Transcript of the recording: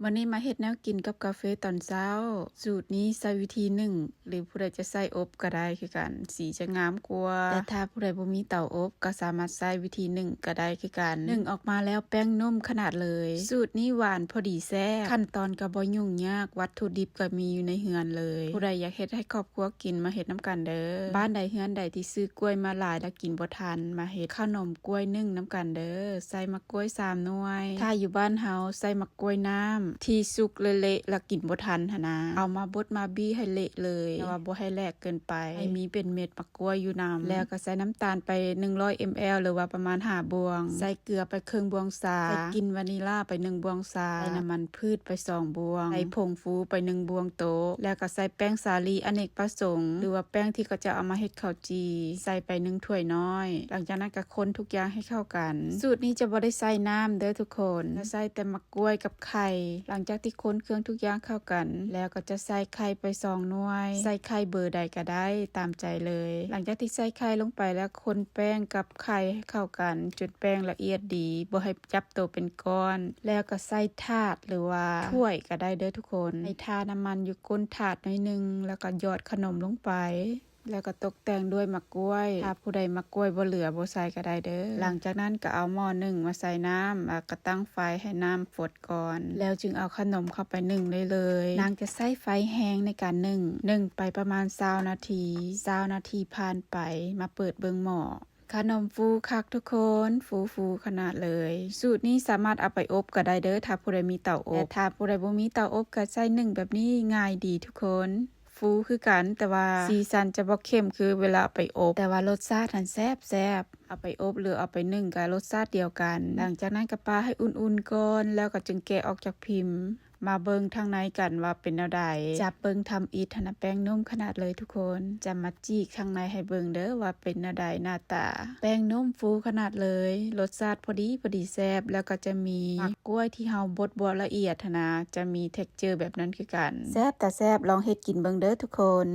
ມື້ນີ້ມາເຮັດແນວກິນກັບກາເຟຕອນເຊົ້າ. ສູດນີ້ໃຊ້ວິທີໜຶ້ງ ຫຼືຜູ້ໃດຈະໃຊ້ອົບກໍໄດ້ຄືກັນ, ສີຈະງາມກວ່າ. ແຕ່ຖ້າຜູ້ໃດບໍ່ມີເຕົາອົບ ກໍສາມາດໃຊ້ວິທີໜຶ້ງກໍໄດ້ຄືກັນ. ໜຶ້ງອອກມາແລ້ວແປ້ງນຸ້ມຂະໜາດເລີຍ. ສູດນີ້ຫວານພໍດີແຊບ, ຂັ້ນຕອນກໍບໍ່ຫຍຸ້ງຍາກ, ວັດຖຸດິບກໍມີຢູ່ໃນເຮືອນເລີຍ. ຜູ້ໃດຢາກເຮັດໃຫ້ຄອບຄົວກິນ ມາເຮັດນຳກັນເດີ. ບ້ານໃດເຮືອນໃດທີ່ຊື້ກ້ວຍມາຫຼາຍແລ້ວກິນບໍ່ທັນ ມາເຮັດຂະໜົມກ້ວຍໜຶ້ງນຳກັນເດີ. ໃສ່ໝາກກ້ວຍສາມໜ່ວຍ. ຖ້າຢູ່ບ້ານເຮົາໃສ່ໝາກກ້ວຍນ້ຳທີ່ສຸກເລະໆ ແລ້ວກິນບໍ່ທັນຫັ້ນນະ, ເອົາມາບົດມາບີ່ໃຫ້ເລະເລີຍ, ແຕ່ວ່າບໍ່ໃຫ້ແຫຼກເກີນໄປ, ໃຫ້ມີເປັນເມັດໝາກກ້ວຍຢູ່ນຳ. ແລ້ວກໍໃສ່ນ້ຳຕານໄປໜຶ່ງຮ້ອຍເອັມແອລ ຫຼືວ່າປະມານຫ້າບ່ວງ. ໃສ່ເກືອໄປເຄິ່ງບ່ວງຊາ. ໃສ່ກິ່ນວານິລາໄປໜຶ່ງບ່ວງຊາ. ໃສ່ນ້ຳມັນພືດໄປສອງບ່ວງ. ໃສ່ຜົງຟູໄປໜຶ່ງບ່ວງໂຕະ. ແລ້ວກໍໃສ່ແປ້ງສາລີອະເນກປະສົງ ຫຼືວ່າແປ້ງທີ່ເຂົາເຈົ້າເອົາມາເຮັດເຂົ້າຈີ່ ໃສ່ໄປໜຶ່ງຖ້ວຍນ້ອຍ. ຫຼັງຈາກນັ້ນກໍຄົນທຸກຢ່າງໃຫ້ເຂົ້າກັນ. ສູດນີ້ຈະບໍ່ໄດ້ໃສ່ນ້ຳເດີທຸກຄົນ, ຈະໃສ່ແຕ່ໝາກ ກ້ວຍກັບໄຂ່. ຫຼັງຈາກທີ່ຄົນເຄື່ອງທຸກຢ່າງເຂົ້າກັນແລ້ວ ກໍຈະໃສ່ໄຂ່ໄປສອງໜ່ວຍ. ໃສ່ໄຂ່ເບີໃດກໍໄດ້ຕາມໃຈເລີຍ. ຫຼັງຈາກທີ່ໃສ່ໄຂ່ລົງໄປແລ້ວ ຄົນແປ້ງກັບໄຂ່ໃຫ້ເຂົ້າກັນ ຈົນແປ້ງລະອຽດດີ, ບໍ່ໃຫ້ຈັບໂຕເປັນກ້ອນ. ແລ້ວກໍໃສ່ຖາດ ຫຼືວ່າຖ້ວຍກໍໄດ້ເດີທຸກຄົນ. ໃຫ້ທານ້ຳມັນຢູ່ກົ້ນຖາດໜ້ອຍໜຶ່ງ ແລ້ວກໍຫຍອດຂະໜົມລົງໄປ. ແລ້ວກໍຕົກແຕ່ງດ້ວຍໝາກກ້ວຍ. ຖ້າຜູ້ໃດໝາກກ້ວຍບໍ່ເຫຼືອ ບໍ່ໃສ່ກໍໄດ້ເດີ. ຫຼັງຈາກນັ້ນກໍເອົາໝໍ້ໜຶ້ງມາໃສ່ນ້ຳ ແລ້ວກໍຕັ້ງໄຟໃຫ້ນ້ຳຟົດກ່ອນ, ແລ້ວຈຶ່ງເອົາຂະໜົມເຂົ້າໄປໜຶ້ງໄດ້ເລີຍ. ນາງຈະໃຊ້ໄຟແຮງໃນການໜຶ້ງ, ໜຶ້ງໄປປະມານຊາວນາທີ. ຊາວນາທີຜ່ານໄປ ມາເປີດເບິ່ງໝໍ້. ຂະໜົມຟູຄັກທຸກຄົນ, ຟູໆຂະໜາດເລີຍ. ສູດນີ້ສາມາດເອົາໄປອົບກໍໄດ້ເດີ ຖ້າຜູ້ໃດມີເຕົາອົບ. ແຕ່ຖ້າຜູ້ໃດບໍ່ມີເຕົາອົບ ກໍໃຊ້ໜຶ້ງແບບນີ້ ງ່າຍດີທຸກຄົນ. ຟູຄືກັນ, ແຕ່ວ່າສີສັນຈະບໍ່ເຂັ້ມຄືເວລາເອົາໄປອົບ, ແຕ່ວ່າລົດຊາດຫັ້ນແຊບໆ. ເອົາໄປອົບ ຫຼື ເອົາໄປໜຶ້ງກໍລົດຊາດດຽວກັນ. ຫຼັງຈາກນັ້ນກໍປະໃຫ້ອຸ່ນໆກ່ອນ ແລ້ວກໍຈຶ່ງແກະອອກຈາກພິມ. ມາເບິ່ງທາງໃນກັນວ່າເປັນແນວໃດ. ຈັບເບິ່ງທຳອິດຫັ້ນນະ, ແປ້ງນຸ້ມຂະໜາດເລີຍທຸກຄົນ. ຈະມາຈີກທາງໃນໃຫ້ເບິ່ງເດີວ່າເປັນແນວໃດໜ້າຕາ. ແປ້ງນຸ້ມຟູຂະໜາດເລີຍ, ລົດຊາດພໍດີ ພໍດີແຊບ, ແລ້ວກໍຈະມີໝາກກ້ວຍທີ່ເຮົາບົດບໍ່ລະອຽດຫັ້ນນະ, ຈະມີເທັກເຈີແບບນັ້ນຄືກັນ. ແຊບຕາແຊບ, ລອງເຮັດກິນເບິ່ງເດີທຸກຄົນ.